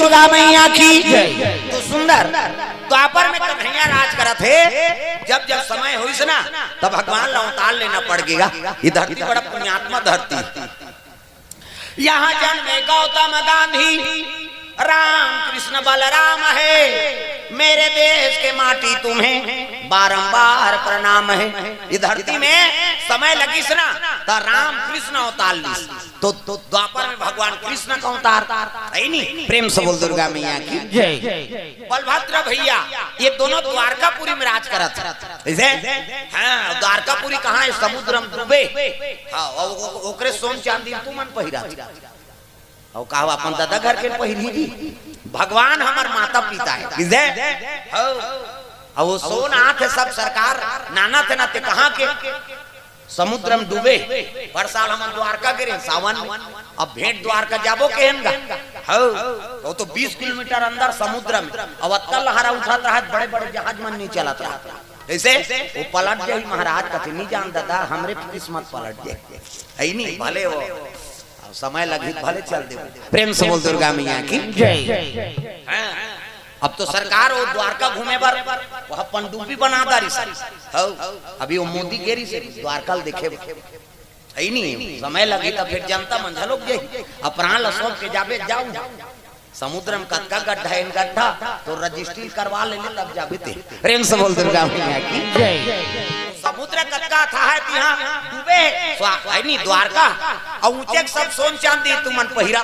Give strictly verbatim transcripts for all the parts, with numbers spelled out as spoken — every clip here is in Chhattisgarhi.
दुर्गा मैया की। तो सुंदर द्वापर में कन्हैया राज करत हे। जब जब समय होइस ना, तब भगवान ला अवतार लेना पड़ गया। ये धरती बड़ा पुण्यात्मा धरती। यहाँ जन्मे गौतम गांधी, राम कृष्ण बलराम है। मेरे देश के माटी तुम्हें बारंबार प्रणाम है। ये धरती में समय लगिस ना, त राम कृष्ण अवतार लिस। तो, तो द्वापर में भगवान कृष्ण का अवतार है नी। प्रेम से बोल दुर्गा मैया की। जय। बलभद्र भैया, ये दोनों द्वारकापुरी में राज करत हे। जैसे, हाँ, द्वारकापुरी कहाँ है? समुद्र में डूबे। हाँ, ओ-, ओ-, ओकरे सोन चांदी तुमन पहिरा। अउ कहा अपन दादा घर के पहिरी जी। भगवान हमर माता पिता है। जैसे, हाँ, अउ वो सोन आत हे सब सरकार, नाना थे ना ते कहाँ के? समुद्र में डूबे। पर साल हमन द्वारका गे रहेन सावन में। अब भेंट द्वारका जाबो केहेन गा? हौ, वो तो बीस किलोमीटर अंदर समुद्र में। अब अतका लहरा उठत रहत, बड़े-बड़े जहाज मन नहीं चलत रहत। जैसे वो पलट जाही महाराज, कथे, "नहीं जान दादा, हमरे किस्मत पलट जाही।" है ही नहीं, भले वो अब समय लगी, भले चल दे। प्रेम से बोल दुर्गा मैया की। जय। हाँ। अब तो सरकार वो द्वारका घूमे बर वो पनडुब्बी बना डारिस। हौ, अभी वो मोदी गे रिहिस द्वारका ल देखे बर। है ही नहीं, समय लगी तो फिर जनता मन झलोक जाही। अब प्राण ला सौंप के जाबे, जाऊ। समुद्र में कतका गड्ढा हे, गड्ढा तो रजिस्ट्री करवा ले ले, तब जाबे ते। प्रेम से बोल दुर्गा मैया की। जय। समुद्र कतका अथाह हे, तिहाँ डूबे हे। स्वा-, है नी द्वारका। अउ ऊंचे के सब सोन चांदी तुमन पहिरा।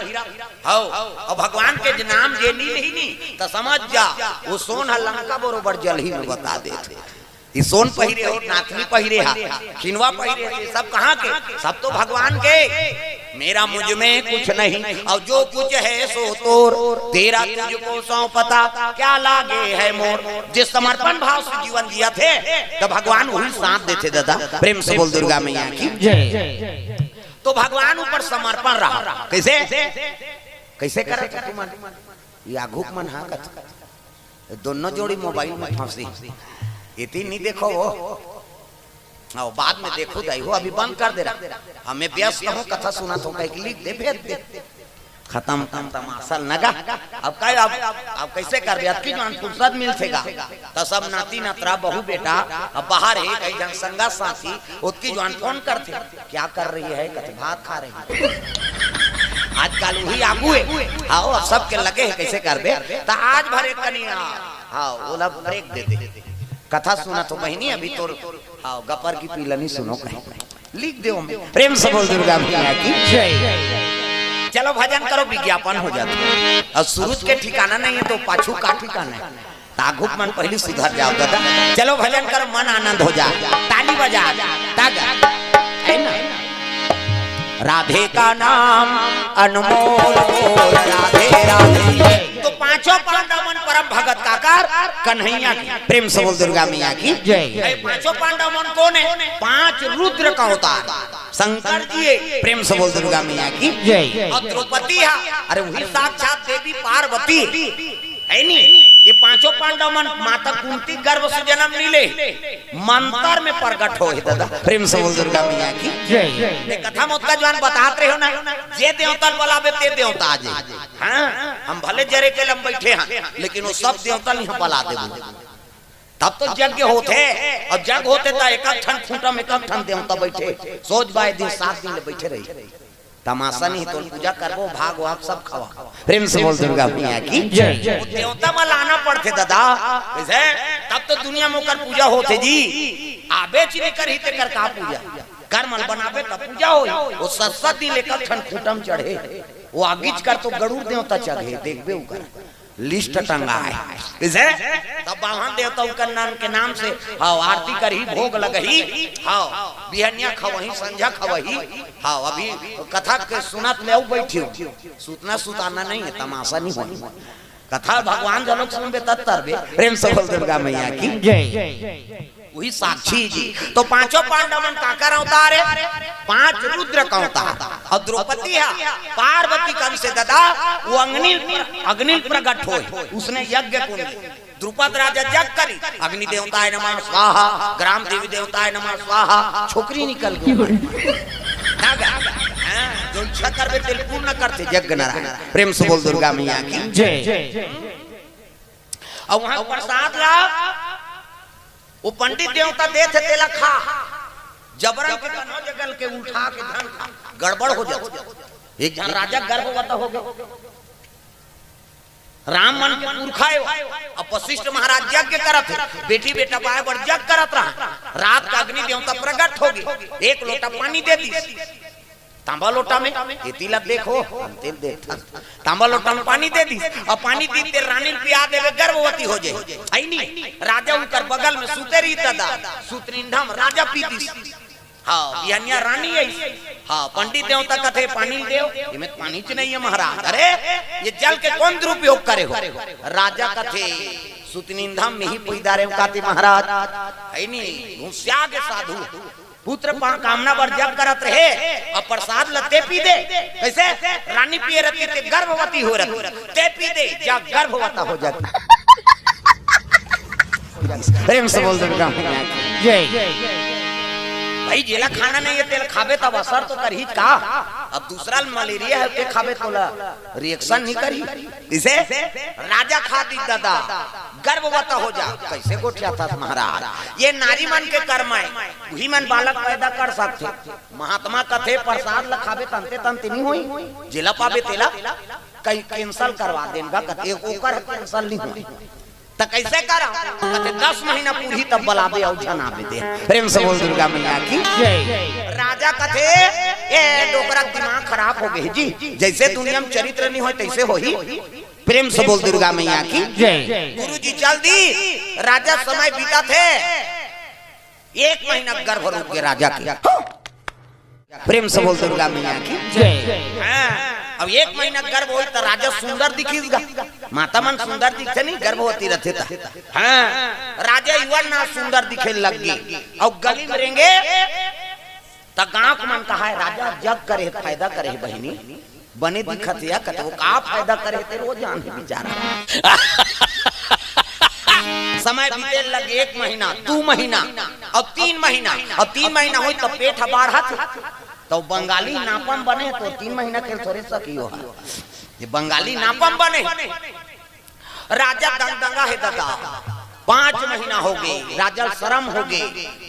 हौ, अउ भगवान के जे नाम जे नी लेही नी, त समझ जा, वो सोन ह लंका बरोबर जलही में बता देथे। ये सोन पहिरे हो, नाथनी पहिरे हा, खिनवा पहिरे हे, ये सब कहाँ के? सब तो भगवान के। मेरा मुझ में कुछ नहीं, और जो कुछ है सो तोर। तेरा तुझको सौंपता, क्या लागे है मोर। जे समर्पण भाव से जीवन जियत हे, त भगवान वही साथ देथे दादा। प्रेम से बोल दुर्गा मैया की। जय। तो भगवान ऊपर समर्पण रहा। कैसे? कैसे करत हे तुमन? ये आघुक मन हाँ कथे। दोनों जोड़ी मोबाइल में फंसी। इतनी नहीं देखो वो। आओ, बाद में देखो दाई हो, अभी बंद कर दे रहा। हमें व्यस्त हूँ, कथा सुनत हूँ, कहीं लिख दे, भेज दे। खत्म, खत्म, तमाशा लगा। अब का, अब, अब कैसे करबे? अतकी जवान फुर्सत मिलथेगा, त सब नाती नतरा, बहू बेटा, अब बाहर हे, कहीं जन संगा साथी, ओतकी जवान फोन करथे, "क्या कर रही है?" कथे, "भात खा रही है।" आजकल वही आगू हे। हाँ, अब सबके लगे हे, कैसे करबे? त आज भर एक कनिया, हाँ, ओला ब्रेक दे दे। कथा सुनत हो बहिनी, अभी तोर, हाँ, गपर की पीलनी सुनो कहीं। लिख दे ओमे। प्रेम से बोल दुर्गा मैया की। जय। चलो भजन करो, विज्ञापन हो जाता। और सूरज के ठिकाना नहीं है तो पाछू का ठिकाना है? ताघुक मन पहली सुधर जाओ दादा। चलो भजन करो, मन आनंद हो जा, ताली बजा, तागा, है ना? राधे का नाम अनमोल बोल, राधे राधे। तो पांचों पांडव मन परम भगत काकर कन्हैया के। प्रेम से बोल दुर्गा मैया की। जय। अरे पांचों पांडव मन कोन हे? पांच रुद्र का अवतार शंकर जी हे। प्रेम से बोल दुर्गा मैया की। जय। और द्रौपदी हा, अरे वही साक्षात देवी पार्वती हे नी। ये पांचों पांडव मन माता कुंती गर्भ से जन्म नहीं ले, मंत्र में प्रगट होय हे दादा। प्रेम से बोल दुर्गा मैया की। जय। ये कथा में ओतका जवान बतात रहे हो ना, जे देवता ल बलाबे ते देवता आ जाए। हाँ, हम भले जरे के लम बैठे हैं, लेकिन वो सब देवता ल इहाँ बला देबो। तब तो यज्ञ होथे, अउ यज्ञ होथे त एक एक ठन खूंटा में एक एक ठन देवता बैठे, सोच बाय दिन सात दिन ले बैठे रही। तमाशा नहीं तो पूजा करबो, भाग वाग सब खवा। प्रेम से बोल दुर्गा मैया की। जय। वो देवता मन लाना पड़थे दादा, कैसे? तब तो दुनिया में ओकर पूजा होथे जी। आबेच नहीं करही तेकर का पूजा? कर मन बनाबे तब पूजा होही। वो सत सत दिन एक एक ठन खूंटा म चढ़े, वो आगीच कर तो गरुड़ देवता चघे, देखबे ओकर लिस्ट टंगा हे। जैसे तब बामन देवता ओकर नाम के नाम से, हाँ, आरती करही, भोग लगही, हाँ, बिहनिया खवही, संझा खवही, हाँ, अभी कथा के सुनत ले अउ बैठी हूँ। सुतना सुताना नहीं है, तमाशा नहीं होही। कथा भगवान घलोक सुनबे तब तरबे। प्रेम से बोल दुर्गा मैया की। जय। वही साक्षी जी। तो पांचों पांडव मन काकर अवतार हे? पांच रुद्र का अवतार। अउ द्रौपदी हा पार्वती का अंश हे दादा, वो अग्नि, अग्नि प्रगट होय, उसने यज्ञ कुंड। द्रुपद राजा जग करी, अग्नि देवताय नमः स्वाहा, ग्राम देवी देवताय नमः स्वाहा, छोकरी निकल गई। हाँ, जो इच्छा करबे तेल पूर्ण करथे जग नारायण। प्रेम से बोल दुर्गा मैया की। जय। अउ वहां प्रसाद ला वो पंडित देवता देथे, तेला खा। जबरन के कन्हो जगल के उठा के झन खा, गड़बड़ हो जाथे। एक झन राजा गर्भवत हो गे, राम मन के पुरखा हे, अब वशिष्ठ महाराज यज्ञ करत हे, बेटी बेटा पाए बर यज्ञ करत रहा, रात का अग्नि देवता प्रकट हो गे, एक लोटा पानी दे दिस। तांबा लोटा में, एती ला देखो, हम तेल देखथन। तांबा लोटा में पानी दे दिस, अउ पानी दिन ते रानी ल पिया देबे, गर्भवती हो जाही। है नी? राजा उनकर बगल में सुते रही दादा, सुतनिंधा में राजा पी दिस। हाँ, बिहनिया रानी है। हाँ, पंडित देवता कथे, "पानी देव।" "एमे पानी च नहीं है महाराज।" "अरे, ये जल के कौन दुरुपयोग करे हो?" राजा कथे, "सुतनिंधा में ही पुई डारे हंव काती महाराज।" है नी? घुसिया के साधु पुत्र पा-, कामना बर जप करत रहे, अउ प्रसाद ल ते पी दे। कैसे? रानी पिए रहती ते गर्भवती हो रहती, ते पी दे, जा गर्भवता हो जाती। प्रेम से बोल दुर्गा मैया की। जय। भाई, जेला खाना नहीं है, तेला खाबे तब असर तो करही का? अब दूसरा ल मलेरिया है, ते खाबे तोला reaction नहीं करही। इसे राजा खा दिस दादा, गर्भवत हो जा। कैसे गोठियाथस महाराज? ये नारी मन के कर्म है, उही मन बालक पैदा कर सकथे। महात्मा कथे प्रसाद ल खाबे तंते तंते नहीं होई, जेला पाबे तेला कहीं cancel करवा देन गा, कथे ओकर cancel नहीं होई। त कैसे करा? कथे, "दस महीना पूरी तब बलाबे अउ झन आबे दे।" प्रेम से बोल दुर्गा मैया की। जय। राजा कथे, "ए डोकरा दिमाग खराब हो गे जी, जैसे दुनिया में चरित्र नहीं होय तैसे होही।" प्रेम से बोल दुर्गा मैया की। जय। गुरु जी चल दिस, राजा समय बीतत हे, एक महीना गर्भ रुक गे राजा के। प्रेम से बोल दुर्गा मैया की। जय। हाँ, अब एक महीना गर्भ होई त राजा सुंदर दिखिस गा। माता मन सुंदर दिखथे नहीं, गर्भवती रहथे त। हाँ, राजा इवन ना सुंदर दिखे लग गे। अउ गली में रेंगे त गांव के मन कहा है, "राजा जग करे, फायदा करे बहिनी, बने दिखत हे।" कथे, "वो का फायदा करे ते रोज आने बेचारा।" समय बीते लगे, एक महीना, दू महीना, अउ तीन महीना, अउ तीन महीना होई त पेट ह बाढ़त हे। त बंगाली नापम बने, त तीन महीना के थोरे सकियो हे। ये बंगाली नापम बने। राजा दंगदंगा हे दादा, पांच महीना हो गे, राजा ल शरम हो गे,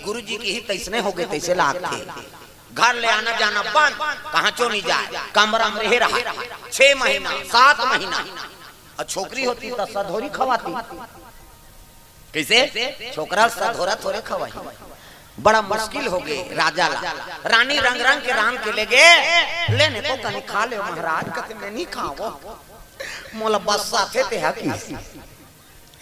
गुरुजी के ही तैसने हो गे, तैसे लागथे। घर ले आना जाना बंद, कहांचो नहीं जाय, कमरा में रहे रहा, छह महीना, सात महीना। अउ छोकरी होती त सधोरी खवाती। कैसे? छोकरा सधोरा थोरे खवाही। बड़ा मुश्किल हो गे राजा ला। रानी रंग रंग के रांध के ले गे, "ले ने को कनी खा ले महाराज।" कथे, "मैं नहीं खावो, मोला बस आथे ते हा की।"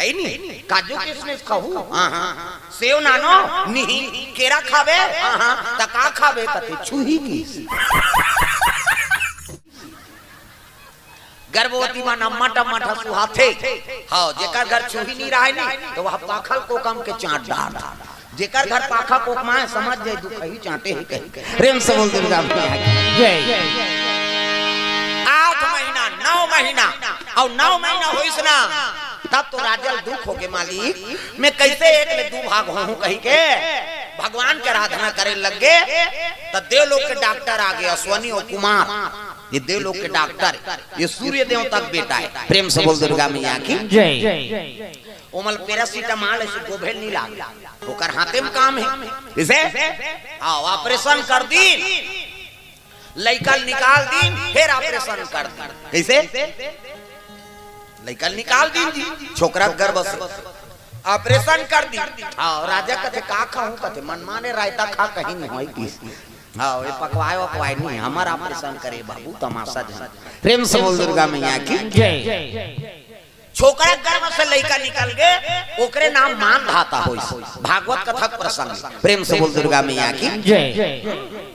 है नी? काजू किशमिश खाहू? हाँ, हाँ। सेव नानो? नहीं। केरा खाबे? हाँ, हाँ। त का खाबे? कथे, "छुही की।" गर्भवती मन अम्मा टम्मा ठा सुहाथे। हाँ, जेकर घर छुही नहीं रहे नी, त वह पाखल कोकम के चांट डार। जेकर घर पाखा कोकमा है, समझ जाए दुखही चांटे ही कही। प्रेम से बोल दुर्गा मैया की। जय। आठ महीना, नौ महीना, अउ नौ महीना होइस ना, तब तो राजा ल दुख हो गे, "मालिक, मैं कैसे एक ले दू भाग होहूं?" कही के भगवान के आराधना करे लग गे। त देवलोक के डॉक्टर आ गे, अश्वनी अउ कुमार, ये देवलोक के डॉक्टर, ये सूर्य देवता के बेटा है। प्रेम से बोल दुर्गा मैया की। जय। ओमल पैरासिटामॉल ऐसे गोभेल नहीं लागे, ओकर हाथे में काम है। जैसे, हाँ, ऑपरेशन कर दीन, लइका ल निकाल दीन, फिर ऑपरेशन कर दीन। कैसे? लइका ल निकाल दीन जी, छोकरा के गर्भ से ऑपरेशन कर दीन। हाँ, राजा कथे, "का खाहूं?" कथे, "मन माने रायता खा, कहीं नहीं होई किस।" हाँ, ये पकवाए वकवाए नहीं, हमर ऑपरेशन करे बाबू, तमाशा झन। प्रेम से बोल दुर्गा मैया की। जय। छोकरा गर्भ से लइका निकल गे, ओकरे नाम मान धाता होइस। भागवत कथा के प्रसंग में। प्रेम से बोल दुर्गा मैया की। जय।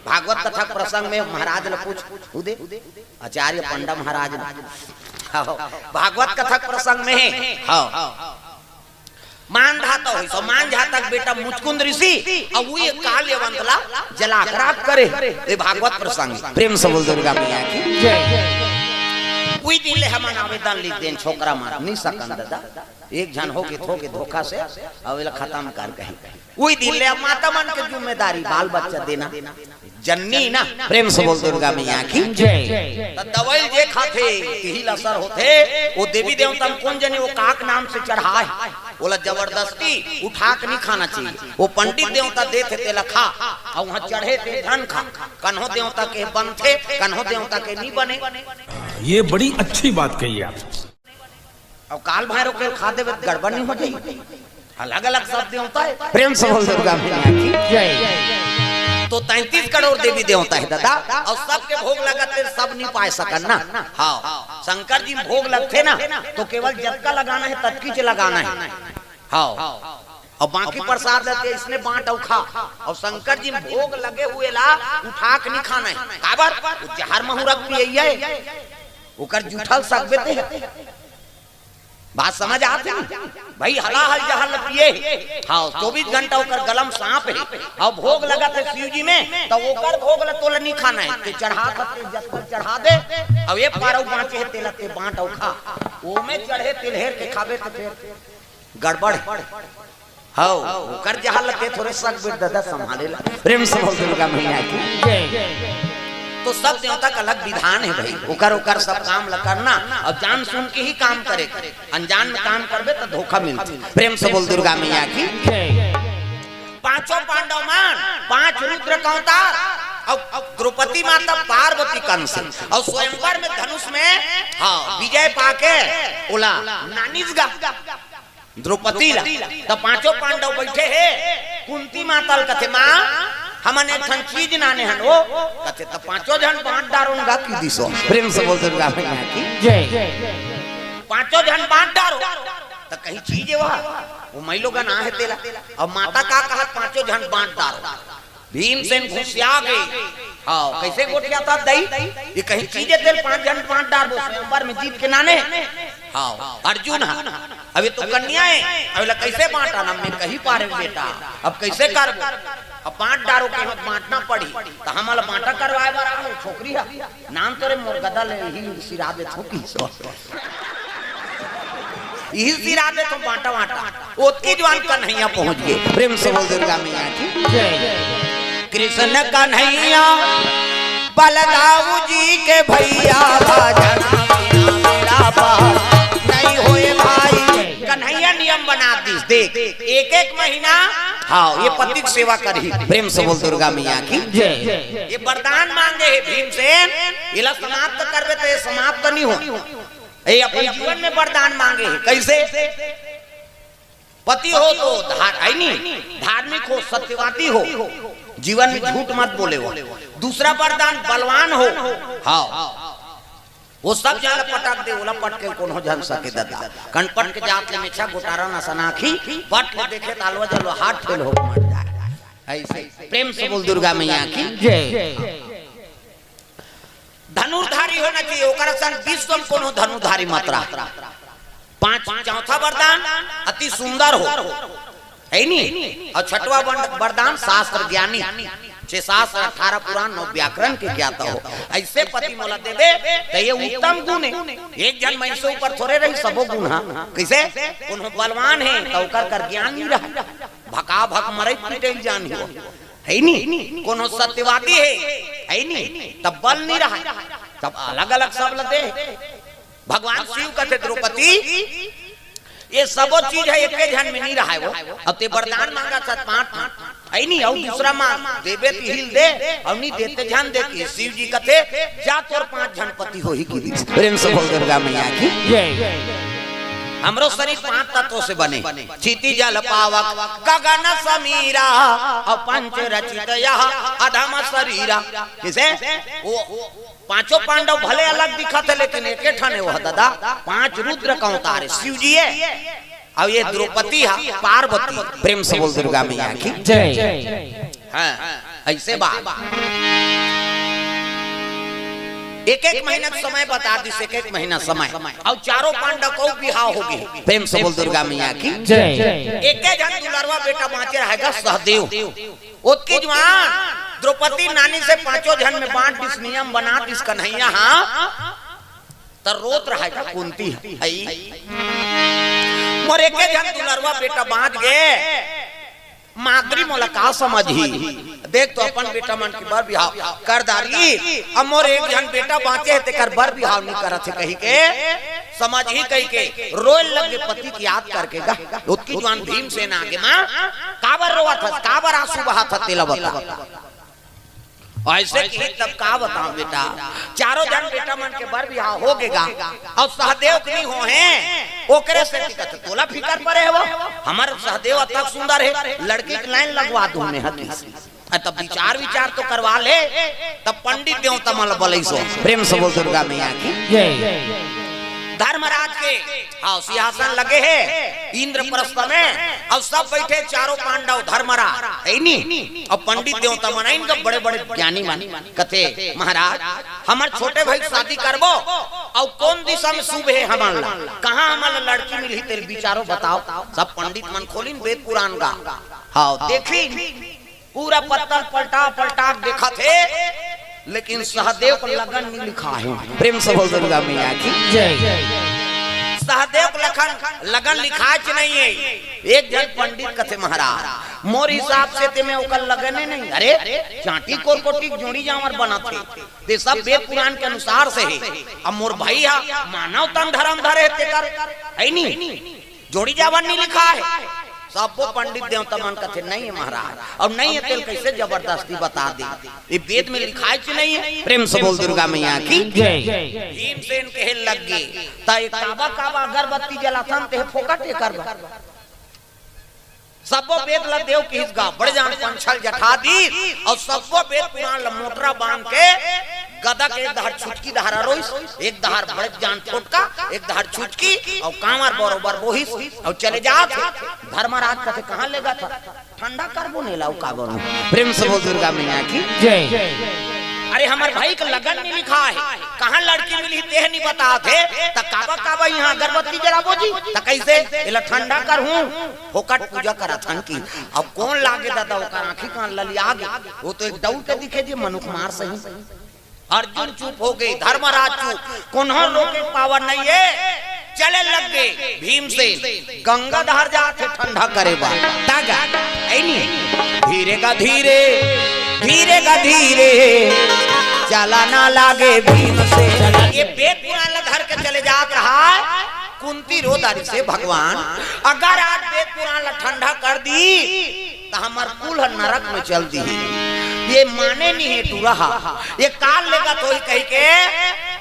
भागवत कथा के प्रसंग में महाराज ने पूछ, उदे, आचार्य पंडा महाराज ने। हाँ, भागवत कथा के प्रसंग में है। हाँ। मान धाता होइस, मान धाता के बेटा मुचकुंद ऋषि, अउ वो ये काल यवंत ला जला के राख करे। ये भागवत प्रसंग। प्रेम से बोल दुर्गा मैया की। जय। उही दिन ले हमन आवेदन लिख देन, छोकरा मार नहीं सकन दादा। एक झन हो गे, हो गे धोखा से, अउ एला खत्म कर कही। उही दिन ले अब माता मन के जिम्मेदारी, बाल बच्चा देना। जननी ना। प्रेम से बोल दुर्गा मैया की। जय। त दवाई जे खाथे, तिही ल असर होथे। वो देवी देवता म कोन जनी वो काक नाम से चढ़ाय, ओला जबरदस्ती उठा के नहीं खाना चाहिए। वो पंडित देवता देथे, तेला खा, अउ वहाँ चढ़े ते झन खा। कन्हो देवता के बनथे, कन्हो देवता के नहीं बने। ये बड़ी अच्छी बात कही आप। अब काल भैरव के खा देवे त गड़बड़ नहीं हो जाई? अलग-अलग सब देवता हे। प्रेम से बोल दुर्गा मैया की। जय। तो तैंतीस करोड़ देवी देवता हे दादा, अउ सबके भोग लगथे, सब नहीं पाय सकन ना। हाँ, शंकर जी म भोग लगथे ना, तो केवल जतका लगाना हे, ततकीच लगाना हे। हाँ, अउ बाकी प्रसाद ल ते इसने बांट अउ खा। अउ शंकर जी म भोग लगे हुए ला उठा के नहीं खाना हे। काबर? वो जहर महुरक पियइया हे, ओकर जूठल सकबे ते। बात समझ आत हे ना? भाई, हलाहल जहर ल पिए हे। हाँ, चौबीस घंटा ओकर गला म सांप हे। अउ भोग लगथे शिव जी में, त ओकर भोग ल तोला नहीं खाना हे। ते चढ़ा सकथे, जतका चढ़ा दे। अउ एक पारव बांचे हे, तेला ते बांट अउ खा। ओमे चढ़े तिलहेर के खाबे त फेर गड़बड़ हे। हव, ओकर जहर ल ते थोरे सकबे दादा संभाले ला। प्रेम से बोल दुर्गा मैया की। जय। तो सब देवता का अलग विधान हे भाई, ओकर, ओकर सब काम ल करना अउ जान सुन के ही काम करे। अनजान में काम करबे त धोखा मिलथे। प्रेम से बोल दुर्गा मैया की। जय। पांचों पांडव मन, पांच रुद्र के अवतार, अउ, अउ द्रौपदी माता पार्वती कंस, अउ स्वयंवर में धनुष में, हाँ, विजय पाके ओला नानिस गा द्रौपदी ला। त पांचों पांडव बइठे हे, कुंती माता ल कथे, "माँ, हमन एक ठन चीज नाने हन ओ।" कथे, "त पांचों झन बांट डारो न गा," किहिस ओ। प्रेम से बोल दुर्गा मैया की। जय। पांचों झन बांट डारो। त कहीं चीज हे वह, वो मइलोगन आहे तेला। अब माता का कहत, "पांचों झन बांट डारो।" भीमसेन घुसिया गे। हाँ, कइसे गोठियाथस दई? ये कहीं चीज हे तेला पांच झन बांट डारबो, स्वयंवर में जीत के नाने। हाँ, अर्जुन हा, अभी तो कन्या हे, अभी ला कइसे बांटा ना, मैं कहीं पारे बेटा, अब कइसे करबो? अब बांट डारो के मत बांटना पड़ी, त हमला बांटा करवाए बर आ गए, छोकरी हा, नाम तोरे मोर गदा ले ही सिरा दे थोकी सो। इही सिरा दे तो बांटा बांटा। ओतकी जुवार कन्हैया पहुंच गे। प्रेम से बोल दुर्गा मैया की। जय। कृष्ण कन्हैया बलदाऊ जी के भैया, भजना बिना बेड़ा पार नहीं होए भाई। कन्हैया नियम बना दिस, देख, एक एक महीना, हाँ, ये पति के सेवा करही। प्रेम से बोल दुर्गा मैया की। जय। ये वरदान मांगे हे भीमसेन, एला समाप्त करबे त ये समाप्त नहीं हो। ए, अपन जीवन में वरदान मांगे हे। कइसे? पति हो तो धार-, है नी? धार्मिक हो, सत्यवादी हो, जीवन में झूठ मत बोले हो। दूसरा वरदान बलवान हो। हाँ। वो सब झन ल पटक दे, ओला पटके कोनो झन सके दादा। कन पटके जात ले मेछा गोटारा न सनाखी, पट ले देखे त आलवा जलवा हाथ फेल हो मर जाए। ऐसे प्रेम से बोल दुर्गा मैया की। जय। धनुर्धारी होना चाहिए, ओकर सन विश्व में कोनो धनुर्धारी मत रहा। पांच, चौथा वरदान अति सुंदर हो, है नी? अउ छठवा वर-, वरदान शास्त्र ज्ञानी, छह शास्त्र, अठारह पुराण, नौ व्याकरण के ज्ञाता हो। ऐसे पति मोला देबे त ये उत्तम गुण हे। एक झन मइनसे ऊपर थोरे रही सबो गुण हा। कइसे? कोनो बलवान हे त ओकर कर ज्ञान नहीं रहा, भका भक मरई पिटई जान हो। है नी? कोनो सत्यवादी हे, है नी? तब बल नहीं रहा, तब अलग-अलग सब ल दे। भगवान शिव कथे द्रौपदी, ये सबो चीज हे, एके झन में नहीं रहा हे वो। अब ते वरदान मांगथस पांच, है नी? अउ दूसरा मांग, देबे त इही ल दे, अउ नहीं दे त झन दे कि शिव जी कथे, "जा तोर पांच झन पति होही" किहिस। प्रेम से बोल दुर्गा मैया की। जय। हमरो शरीर पांच तत्व से बने, क्षिति जल पावक गगन समीरा, अउ पंच रचित यह अधम शरीरा। कइसे? वो पांचों पांडव भले अलग दिखथे, लेकिन एके ठन हे वो दादा, पांच रुद्र के अवतार हे, शिव जी हे, अउ ये द्रौपदी हा पार्वती। प्रेम से बोल दुर्गा मैया की। जय। हाँ, ऐसे बात। एक एक महीना के समय बता दिस, एक एक महीना समय। अउ चारों पांडव के बिहाव हो गे। प्रेम से बोल दुर्गा मैया की। जय। एके झन दुलरवा बेटा बांचे रहेगा सहदेव। ओतकी जुवार द्रौपदी नानी से पांचों झन में बांट दिस, नियम बना दिस कन्हैया हा। त रोत रहेगा कुंती हा। मोर एके झन दुलरवा बेटा बांच गे। मादरी मोला का समझही? देख तो अपन बेटा मन के बर बिहाव कर डारी, अब मोर एक झन बेटा बाँचे हे, तेकर बर बिहाव नइ करत हे कहिके समझही कहिके रोए लगे पति के याद करके गा। ओतकी जुवार भीमसेन आगे, माँ, काबर रोवत हस, काबर आँसू बहात हस, तेला बता। अइसे किहिस तब का बतावँव बेटा, चारों झन बेटा मन के बर बिहाव होगे गा, अउ सहदेव के नइ होहे, ओकरे सेती कथे तोला फिकर परे हे वो। हमर सहदेव अतक सुंदर हे, लड़की के लाइन लगवा दूँ मैं हकी। अ, तब विचार विचार तो करवा ले। तब पंडित देवता मन ल बलइस ओ। प्रेम से बोल दुर्गा मैया की। जय। धर्मराज के, हाँ, सिंहासन लगे हे इंद्रप्रस्थ में, अउ सब बइठे चारों पांडव धर्मराज, हे नी? अउ पंडित देवता मन आइन गा, बड़े बड़े ज्ञानी मन, कथे महाराज, हमर छोटे भाई के शादी करबो, अउ कोन दिशा में शुभ हे हमन ला, कहाँ हमन ला लड़की मिलही, तेला विचारो बताव। सब पंडित मन खोलिन वेद पुराण गा। हाँ, देखिन, पूरा पत्तल पलटा पलटा के देखत हे, लेकिन सहदेव के लगन नइ लिखाय हे। प्रेम से बोल दुर्गा मैया की। जय। सहदेव के लगन, लगन लिखायच नइ हे। एक झन पंडित कथे महाराज, मोर हिसाब से ते में ओकर लगने नइ हे। अरे, चांटी कोरकोटी के जोड़ी जांवर बनत हे, ते सब वेद पुराण के अनुसार से हे। अब मोर भाई हा मानव तन धरम धरे हे तेकर, हे नी? जोड़ी जांवर नइ लिखाय हे। सब्बो पंडित देवता मन कथे, "नइ हे महाराज, अउ नइ हे तेला कइसे जबरदस्ती बता दे? ये वेद में लिखायच नइ हे।" प्रेम से बोल दुर्गा मैया की। जय। भीमसेन कहे लग गे, "त ये काबा काबा अगरबत्ती जलाथन, ते फोकट एकर बर।" सब्बो वेद ल देव किहिस गा, बड़े जान पंछल जठा दीस, अउ सब्बो वेद पुराण ल मोटरा बांध के गदा के एक डहर छुटकी डहर रोइस, एक डहर बड़े जान फोटका, एक डहर छुटकी, अउ कांवर बरोबर बोहिस, अउ चले जात हे। धर्मराज कथे, "कहाँ लेगत हस?" "ठंडा करबो ने लाऊ का बनो।" प्रेम से बोल दुर्गा मैया की। जय। "अरे हमर भाई के लगन नइ लिखाय हे, कहाँ लड़की मिलही तेह नइ बतात हे, त काबा काबा इहाँ अगरबत्ती जलाबो जी, त कइसे एला ठंडा करहूँ?" फोकट पूजा करत हन कि। अब कोन लागे दादा, ओकर आँखी कान ललिया गे। वो तो एक डउल के दिखे जी, मनुख मार सही। अर्जुन चुप हो गे, धर्मराज चुप, कोनो रोके पावन नइ हे। चले लग गे भीमसेन, गंगा डहर जात हे ठंडा करे बर। तागा, हे नी? धीरे गा धीरे, धीरे गा धीरे, चला ना लागे भीमसेन। ये वेद पुराण ल धर के चले जात रहा हे। कुंती रो डारिस, "हे भगवान, अगर आज वेद पुराण ल ठंडा कर दीस, त हमर कुल ह नरक में चल दिही।" ये माने नइ हे टूरा हा। ये काल लेगत होही कहिके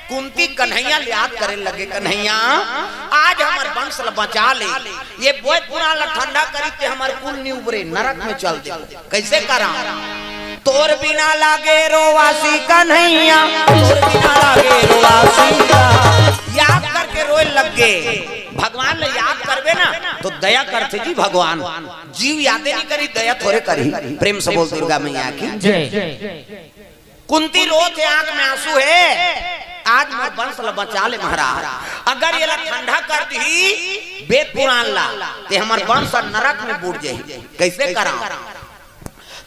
कुंती कन्हैया ल याद करे लगे, "कन्हैया, आज हमर वंश ल बचा ले। ये वेद पुराण ल ठंडा करिस ते हमर कुल नइ उबरे, नरक में चल दे।" कइसे करँव? "तोर बिना लागे रोवासी कन्हैया, तोर बिना लागे रोवासी।" याद करके रोए लग गे। भगवान ल याद करबे ना, त दया करथे जी भगवान। जीव यादे नइ करही, दया थोरे करही। प्रेम से बोल दुर्गा मैया की। जय। कुंती रोथे, आँख में आँसू हे, "आज मोर वंश ल बचा ले महाराज, अगर एला ठंडा कर दिही वेद पुराण ला, ते हमर वंश नरक में बूड़ जाही।" कइसे करँव?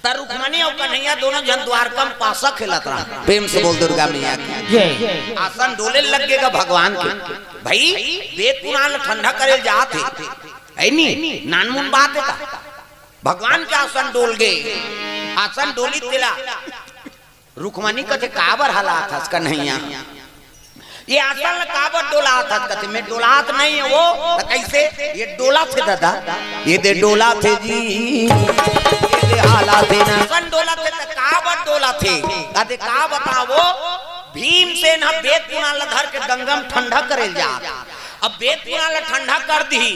त रुक्मणी अउ कन्हैया दोनों झन द्वारका में पासा खेलत रहा। प्रेम से बोल दुर्गा मैया की। जय। आसन डोले लग गे गा भगवान के। भाई, वेद पुराण ल ठंडा करे ल जात हे, हे नी? नानमुन बात हे का? भगवान के आसन डोल गे, आसन डोलिस तेला। रुक्मणी कथे, "काबर हलात हस कन्हैया? ये आसन ल काबर डोलात हस?" कथे, "मैं डोलात नइ हे वो।" त कइसे? "ये डोलत हे दादा, ये दे डोलत हे जी, ये दे हालात हे ना।" आसन डोलत हे त काबर डोलत हे? कथे, "का बतावँव, भीमसेन ह वेद पुराण ल धर के गंगा में ठंडा करे ल जात। अब वेद पुराण ल ठंडा कर दिही,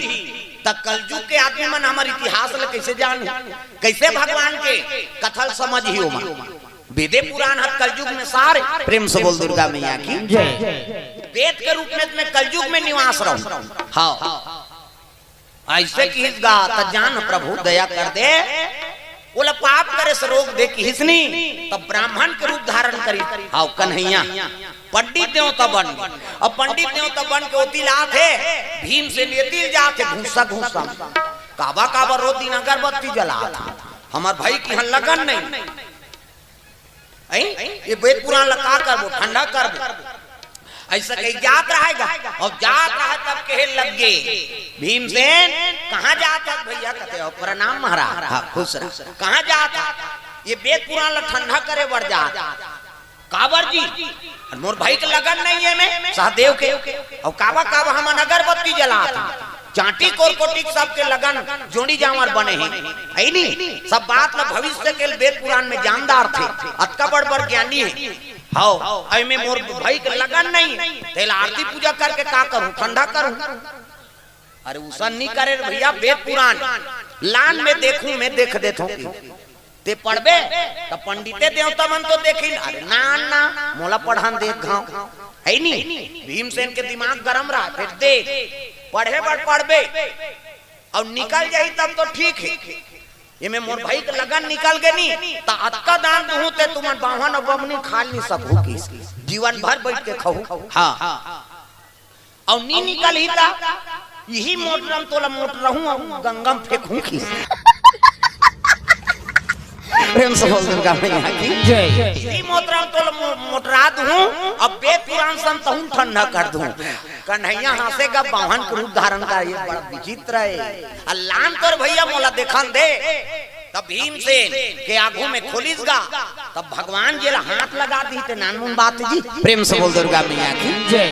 त कलयुग के आदमी मन हमर इतिहास ल कइसे जानही? कइसे भगवान के कथा ल समझही ओमन?" वेदे पुराण ह कलयुग में सार हे। प्रेम से बोल दुर्गा मैया की। जय। वेद के रूप में मैं कलयुग में निवास रहूं। हाँ। अइसे किहिस गा, त जान प्रभु दया कर दे। ओला पाप करे से रोक दे किहिस नी, त ब्राह्मण के रूप धारण करिस। हाँ, कन्हैया। पंडित देवता बन गे। अब पंडित देवता बन के ओती ल आत हे, भीमसेन एती ल जात हे, घुस्सा घुस्सा। काबर काबर रोज दिन अगरबत्ती जलात हे। हमर भाई के इहाँ लगन नहीं। अई? ये वेद पुराण ला का करबो? ठंडा करबो। अइसे कहि जात रहे गा, अउ जात रहे तब कहे लग गे, "भीमसेन, "कहाँ जात हस भैया?" कथे, "अहो, प्रणाम महाराज।" "हाँ, खुश रह।" "कहाँ जात हस?" "ये वेद पुराण ला ठंडा करे बर जात।" "काबर जी?" "अरे मोर भाई के लगन नहीं हे में सहदेव के, अउ काबर काबर हमन अगरबत्ती जलात हन, चांटी कोरकोटी सबके लगन जोड़ी जांवर बने हे, हइ नी? सब बात ला भविष्य के वेद पुराण में जान डारथे, अतका बड़ बड़ ज्ञानी हे।" "हव, अइ में मोर भाई के लगन नहीं, तेला आरती पूजा करके का करूं, ठंडा करूं?" "अरे उसन नी करे रे भैया, वेद पुराण लान में देखूं, में देख देथों।" "ते पढ़बे त पंडिते देवता मन तो देखिन।" "अरे ना ना, मोला पढ़न दे घांव, हइ नी?" भीमसेन के दिमाग गरम रहा, "फेर देख, पढ़े बर पढ़बे अउ निकल जाही तब तो ठीक हे, एमे मोर भाई के लगन निकल गे नी त अतका दान दूहूं ते तुमन बाम्हन अउ बमनी खा नी सकहू किस, जीवन भर बइठ के खाहू।" "हाँ।" "अउ नी निकलही त इही मोटरम तोला मोटरहूं अउ गंगा म फेंकहूं किस।" प्रेम से बोल दुर्गा मैया की। जय। "इही मोटरम तोला मो-, मोटरा दूहूं, अउ वेद पुराण संतहूं ठंडा कर दूहूं।" कन्हैया हंसे गा, बाम्हन के रूप धारण करे, "ये बड़ा विचित्र हे, अ लान तोर भैया मोला देखन दे।" तब भीमसेन के आगू में खोलिस गा, तब भगवान जी ला हाथ लगा दिस ते नानमुन बात जी। प्रेम से बोल दुर्गा मैया की। जय।